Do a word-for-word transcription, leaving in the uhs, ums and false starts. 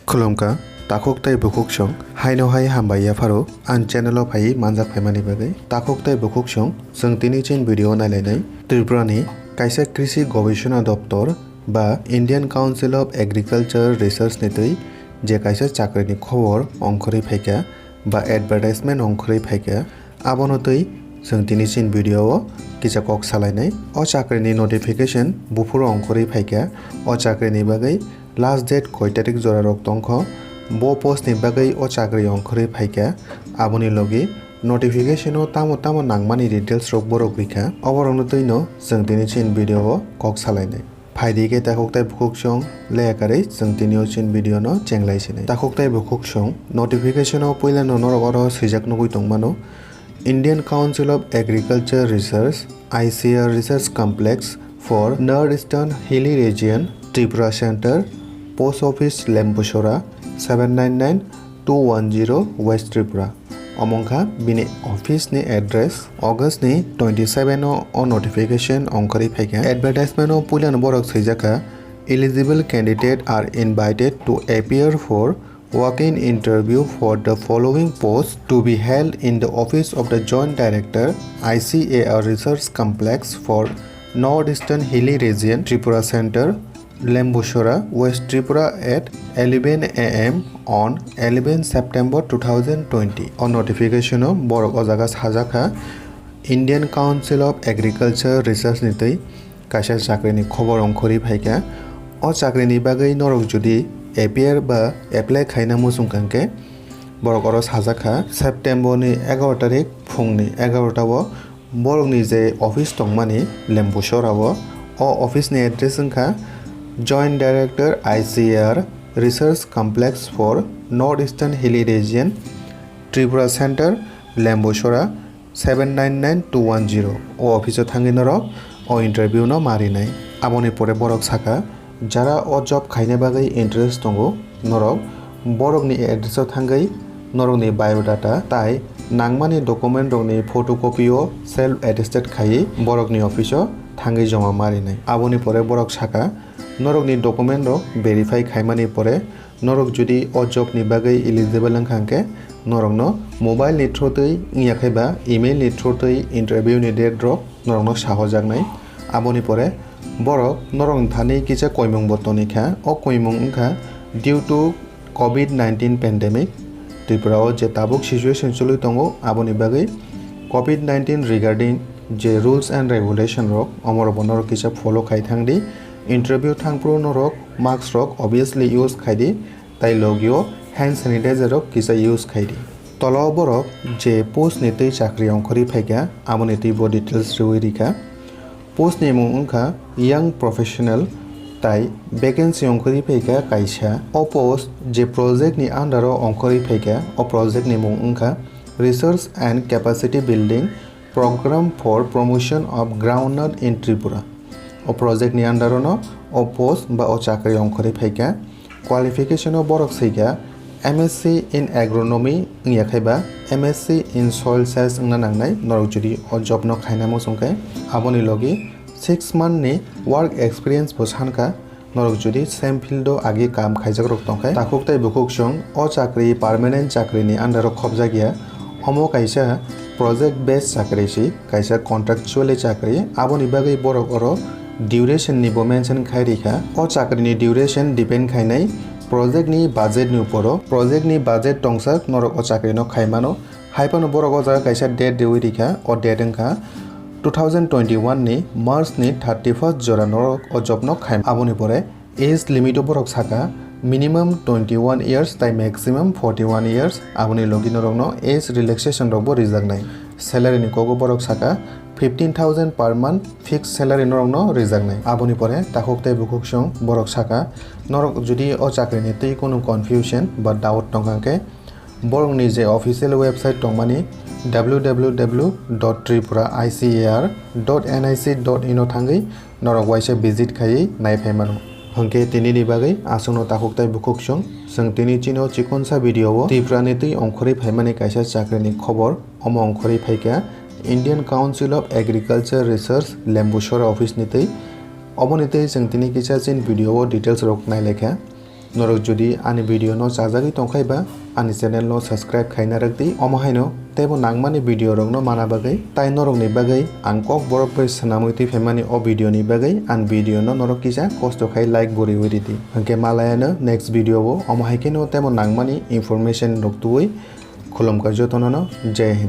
Khulumkha, takhuk tei bukhuk song, haino hai hambai yapharo ang channel o phaiwi manjak phaimani bagwi. Takhuk tei bukhuk song, chwng tini chini video o nailainai. Tripura ni kaisa Krishi Gobeshona Doptor ba Indian Council of Agriculture Research ni twi je kaisa chakri ni khobor ongkhorwi phaikha ba advertisement ongkhorwi phaikha, abono twi chwng tini chini video o kisa kok salainai. O chakri ni notification buphuru ongkhorwi phaikha. O chakri ni bagwi last date koi tarik jora rok tongkho, bo post ni bagwi o chakri ongkhorwi phaikha, aboni logi notification o tamo tamo nangmani details rok borok rikha, oborokno twino chwng tini chini video o kok salainai. Phaidi khe takhuk tei bukhuk song leya karwi chwng tini o chini video no chenglai sinai. Takhuk tei bukhuk song notification o puilano norok oro swijak nugwi tongmano, Indian Council of Agriculture Research, I C R Research Complex for North Eastern Hilly Region, Tripura Center, Post Office Lembusora, seven nine nine two one zero West Tripura. Omongkha bini office ni address. August ni twenty seven o o notification ongkhorwi phaikha. Advertisement o puilano borok swijak kha, "Eligible candidate are invited to appear for walk-in interview for the following post to be held in the office of the Joint Director, I C A R Research Complex for North Eastern Hilly Region, Tripura Center, Lembusora, West Tripura at eleven A M on eleven September two thousand twenty." O notification o borok o jaga sajak kha, Indian Council of Agriculture Research ni twi kaisa chakri ni khobor ongkhorwi phaikha. O chakri ni bagwi norok jodi appear ba apply khaina muchung kha hwnkhe, borok oro sajak kha, September ni egaroh tarik phung ni egaroh ta o borok ni je office tongmani Lembusora o, o office ni address wngkha Joint Director I C A R Research Complex for North Eastern Hilly Region, Tripura Center, Lembusora, seven nine nine two one zero. O office o thangwi norok o interview no ma rinai. Aboni pore borok sakha, jara o job khaina bagwi interest tongo norok, borokni address o thangwi norokni biodata tai nangmani document rokni photocopy o self attested khaiwi borokni office o thangwi joma ma rinai. Aboni pore borok sakha, norokni document rok verify khaimani pore norok jodi o job ni bagwi eligible wngkha hwnkhe, norokno mobile ni through twi wngya khe ba email ni through twi interview ni date rok norokno sahojaknai. Aboni pore borok norokni thani kisa koimung bo toni kha. O koimung wngkha due to covid nineteen pandemic, Tripura o je tabuk situation choli tongo, aboni bagwi covid nineteen regarding je rules and regulation rok, omorok bo norok kisa follow khai thang di. Interview thangphuru norok mask rok obviously use khai di, tai logio hand sanitizer rok kisa use khai di. Tola o borok je post ni twi chakri ongkhorwi phaikha, aboni twi bo details riwi rikha. Post ni mung wngkha Young Professional tai vacancy ongkhorwi phaikha kaisa. O post je project ni under o ongkhorwi phaikha, o project ni mung wngkha Research and Capacity Building Program for Promotion of Groundnut in Tripura. O project ni under o no o post ba o chakri ongkhorwi phaikha. Qualification o borok swi kha M S C in Agronomy wngya khai ba M S C in Soil Science wngna nangnai norok jodi o job no khaina muchung khe. Aboni logi six month ni work experience bo san kha norok jodi same field o agi kam khaijak rok tong khe. Takhuk tei bukhuk song o chakri permanent chakri ni under o khobjak ya. Omo kaisa project based chakri si, kaisa contractually chakri, aboni bagwi borok oro duration ni bo mention khai rikha. O chakri ni duration depend khainai project ni budget ni uporo. Project ni budget tongsak norok o chakri no khai mano. Hai phano borok o jaga kaisa date riwi rikha, o date wngkha two thousand twenty-one ni March ni thirty-first jora norok o job no khai. Aboni pore age limit o borok sakha minimum twenty-one years tai maximum forty-one years, aboni logi norokno age relaxation rokbo rijaknai. Salary ni kogo borok sakha fifteen thousand per month fixed salary norokno rijaknai. Aboni pore takhuk tei bukhuk song borok sakha, norok jodi o chakri ni twi kunu confusion ba doubt tongkha khe, borokni je official website tongmani W W W dot tripura I C A R dot N I C dot in o thangwi norok waisa visit khaiwi naiphai mano. Hwnkhe tinini bagwi aswkno takhuk tei bukhuk song, chwng tini chini o chikonsa video o Tripura ni twi ongkhorwi phaimani kaisa chakri ni khobor omo ongkhorwi phaikha Indian Council of Agriculture Research Lembusora office ni twi. Oboni twi chwng tini kisa chini video o details rok nailaikha. Norok jodi ani video no chajagwi tongkhai ba, ani channel no subscribe khaina rwk di, omo haino teibo nangmani video rok no mana bagwi. Tai norok ni bagwi ang kok borok bai swnamwi twi phaimani o video ni bagwi, ani video no norok kisa kosto khai like bo riwi ridi. Hwnkhe malaya no next video o omo hai kheno teibo nangmani information rok tubui. Khulumkha jotono no, Jai Hind.